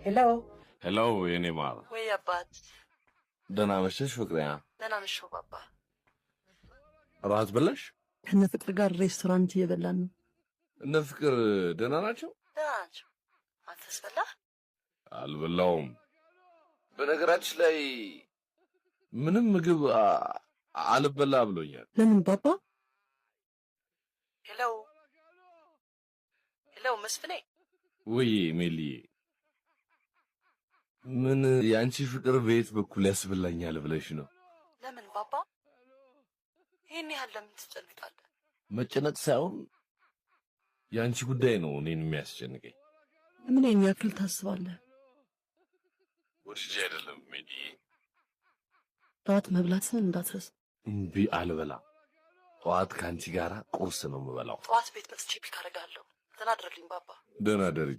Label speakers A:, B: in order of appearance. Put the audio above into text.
A: ሄሎ።
B: ሄሎ የኔ ማር።
C: ወይ አባት።
B: ደህና መሸሽ ፍቅሬ።
C: ደህና መሸው ባባ።
B: እራት በላሽ?
C: ከነ ፍቅር ጋር ሬስቶራንት እየበላን ነው።
B: እነ ፍቅር ደህና ናቸው?
C: ደህና ናቸው። አንተስ በላህ?
B: አልበላውም። በነገራችን ላይ ምንም ምግብ አልበላ ብሎኛል።
C: ለምን ባባ? ሄሎ ሄሎ፣ መስፍኔ።
B: ውይ ሜሊዬ፣ ምን የአንቺ ፍቅር በየት በኩል ያስበላኛል ብለሽ ነው?
C: ለምን ባባ? ይህን ያህል ለምን ትጨነቃለህ?
B: መጨነቅ ሳይሆን የአንቺ ጉዳይ ነው እኔን የሚያስጨንቀኝ።
C: ለምን ይህን ያክል ታስባለህ?
B: ወድጄ አይደለም ሜሊዬ።
C: ጠዋት መብላትህን እንዳትረሳ።
B: እምቢ፣ አልበላም። ጠዋት ከአንቺ ጋር ቁርስ ነው የምበላው።
C: ጠዋት ቤት መጥቼ pick አደርግሃለሁ። ደህና እደርልኝ ባባ።
B: ደህና ደሪ።